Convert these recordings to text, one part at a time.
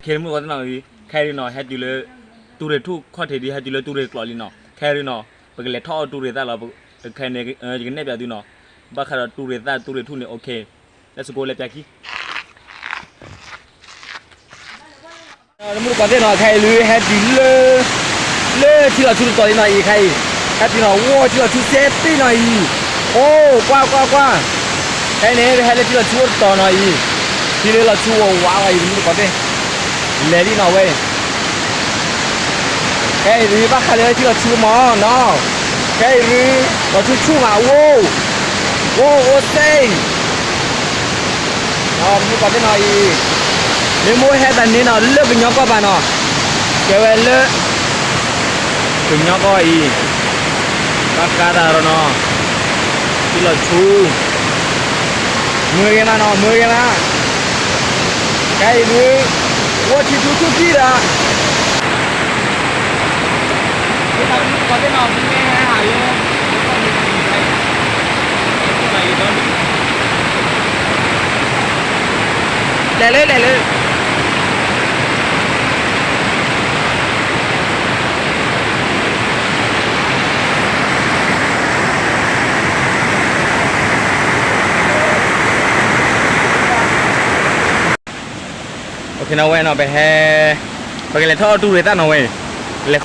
ခဲမုၢ်ကီၢ်သ့ၣ်နီၤအံၤ ခဲအံၤနီၤ ဟဲတုၤလၢ တူၢ်ရ့ၣ်ထူၣ်ခီၣ်ထံးဒ် ဟဲတုၤလၢတူၢ်ရ့ၣ်ကျိးလံနီၤ. ခဲအံၤနီၤ ပကလဲၤထီၣ်အီၣ်တူၢ်ရ့ၣ်သၣ်လီၤ. ခဲအံၤန့ၣ် ယကနဲၣ်ပၠးသုနီၤ ဘၣ်ဃးဒီးတူၢ်ရ့ၣ်သၣ်တူၢ်ရ့ၣ်ထူၣ်န့ၣ် okay, let's go လဲၤပၠးခံ တမုၢ်တကိးသ့ၣ်နီၤ ခဲအံၤလၢဟဲတုၤလၢ လၢထံလီၤဆူတတီၤလံနီၤအံၤ ခဲအံၤ, ခဲအံၤတုၤနီၤ ဝီထံလီၤဆူစဲပ့ၣ်နီၤအံၤ, အိၣ် ကွၢ် ကွၢ် ကွၢ်, ခဲအံၤန့ၣ် ပဟဲလၢထံလီၤဆူအိၣ်တတီၤနီၤအံၤ, ထံလၢလီၤဆူဝဲဝါဝဲအံၤ တမုၢ်တကိးသ့ၣ်, လဲၤလံနီၤဝဲ ခဲအံၤဒုး ဘၣ်ဃးလၢထံလီၤဆူမၢ်နီၤ, ခဲအံၤဒုး လီၤဆူဆူၣ်မး အိၣ်, အိၣ် အိၣ်စဲအံၤ တမုၢ်တကိးသ့ၣ်နီၤအံၤ, မ့ၢ်မိၢ်ဟဲသးန့ၣ်နီၤ လၢကညီကီၢ်ဘၣ်နီၤ, ကဲဝဲလၢ ကညီကီၢ်အံၤ, ဘၣ်ဃးသးဒီးနီၤ, ထံလီၤဆူ မုာ်ဂ့ၤမးနီၤ မုာ်ဂ့ၤမး, ခဲအံၤဒုး အိၣ်ထံဆူဆူၣ်ထံဒီး လဲၤလၢ လဲၤလၢ ဝဲနီၤ ပဟဲ ပကလဲၤထီၣ်အီၣ်တူၢ်ရ့ၣ်သၣ်နီၤဝဲ, လဲၤ ဟ့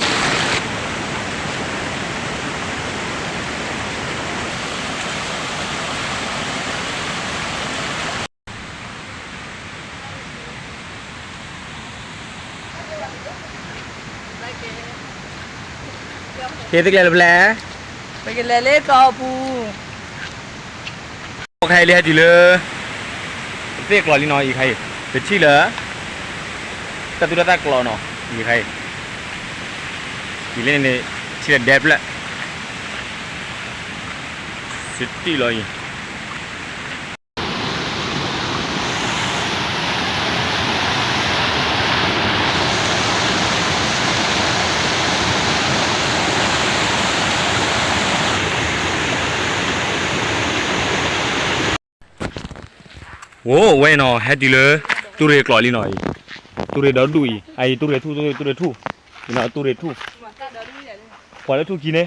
ၣ်သ့ၣ်ကျဲလၢပလဲၤ, ပကလဲၤလၢကီၢ်ပူၤ, ခဲအံၤလၢဟဲတုၤလၢ သ့ၣ်ကျိးလံနီၤအံၤခဲအံၤ, ပထံၣ်လၢ တၢ်သူၣ်တၢ်သၣ်ကျိးနီၤ အံၤခဲအံၤ, အံၤလၢန့ၣ် ထံၣ်လၢဒဲဖျၢၣ် စတံၣ်လီၤအံၤ အိၣ်ဝဲနီၤ ဟဲတုၤလၢ တူၢ်ရ့ၣ်ကျိးလံနီၤအံၤ, တူၢ်ရ့ၣ်ဒီဒူၣ်အံၤ, အအံၤ တူၢ်ရ့ၣ်ထူၣ် တူၢ်ရ့ၣ်ထူၣ်, အံၤနီၤ တူၢ်ရ့ၣ်ထူၣ်, ပှၤလၢထူၣ်ခံန့ၣ်,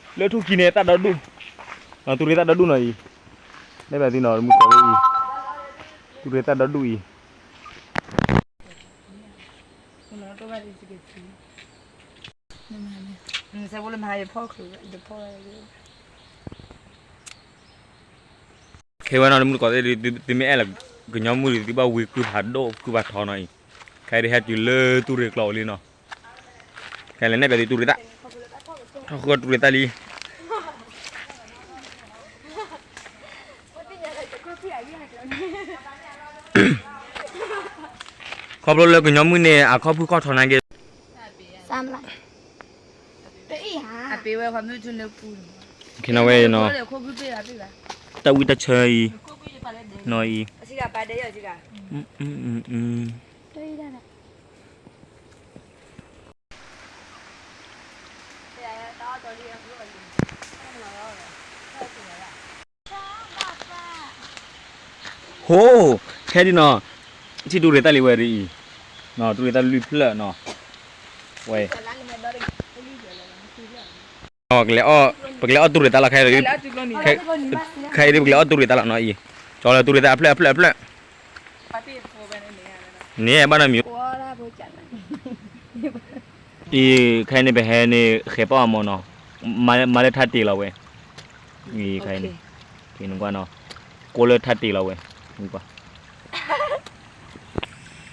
လၢထူၣ်ခံန့ၣ် သၣ်ဒီဒူၣ်, နီၤ တူၢ်ရ့ၣ်သၣ်ဒီဒူၣ်နီၤအံၤ, နဲၣ်ဘၣ်သုနီၤ မုၢ်ကီၢ်လၢအံၤ, တူၢ်ရ့ၣ်သၣ်ဒီဒူၣ်အံၤ ခဲဝဲနီၤ တမုၢ်တကိးသ့ၣ် သုမ့ၢ်အဲၣ်လီၤ ကညီမုၢ်ဒံးသုဘၣ်ဝံကွံာ်ဖးဒိၣ်ကွံာ်ဖးထီနီၤအံၤ, ခဲအံၤဒုးဟဲတုၤလၢတူၢ်ရ့ၣ်ကျိးလံနီၤ, ခဲအံၤလဲၤနဲၣ်ပၠးသုတူၢ်ရ့ၣ်သၣ်, ထီၣ်ဃုတူၢ်ရ့ၣ်သၣ်လံ ခီဖျိလၢကညီမုၢ်န့ၣ် အခီၣ်ဖုၣ်ခီၣ်ထီနာ်က့, ဝဲနီၤ, တၢ်ဝံၣ်တၢ်ဆၢအံၤ, နီၤအံၤ, ဟိ, ခဲဒ်နီၤ, ထံၣ်တူၢ်ရ့ၣ်သၣ်လံဝဲဒ်အံၤ, နီၤ တူၢ်ရ့ၣ်သၣ်လွံၢ်ဖျၢၣ်နီၤ, ဝဲ, ပကလဲၤအီၣ်တူၢ်ရ့ၣ်သၣ်လီၤခဲအံၤ, ခဲအံၤဒ်ပကလဲၤအီၣ်တူၢ်ရ့ၣ်သၣ်လီၤနီၤအံၤ, ကၠီလၢတူၢ်ရ့ၣ်သၣ်အဖျၢၣ်အဖျၢၣ်အဖျၢၣ်, န့ၣ်ဘၣ်နီတမံၤ အံၤ ခဲအံၤန့ၣ် ပဟဲန့ၣ် ဃဲၤပီၣ်အမီၤနီၤ, မၤလၢထါတ့ၢ်လီၤဝဲ, အံၤခဲအံၤန့ၣ်, နကွၢ်နီၤ, ကိးလၢထါတ့ၢ်လီၤဝဲ, နကွၢ်,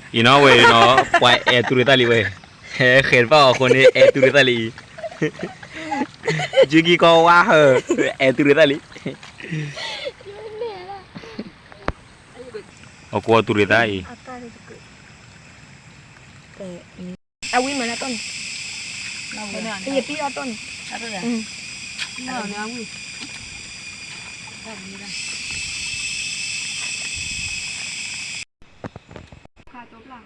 အံၤနီၤဝဲနီၤ, ပှၤအဲၣ်တူၢ်ရ့ၣ်သၣ်လံဝဲ, ဟဲဃဲၤတဖၣ်အီၤအဃိန့ၣ် အဲၣ်တူၢ်ရ့ၣ်သၣ်လံအံၤ, ယုၢ်ကံကီဝါဟၢ, အဲၣ်တူၢ်ရ့ၣ်သၣ်လံ, အကိးတူၢ်ရ့ၣ်သၣ်အံၤ အဝံၤမးလၢအတီၢ်န့ၣ်, ယပံအီၣ်တီၢ်န့ၣ်, အဝံၤ, ခါတိပျၢ်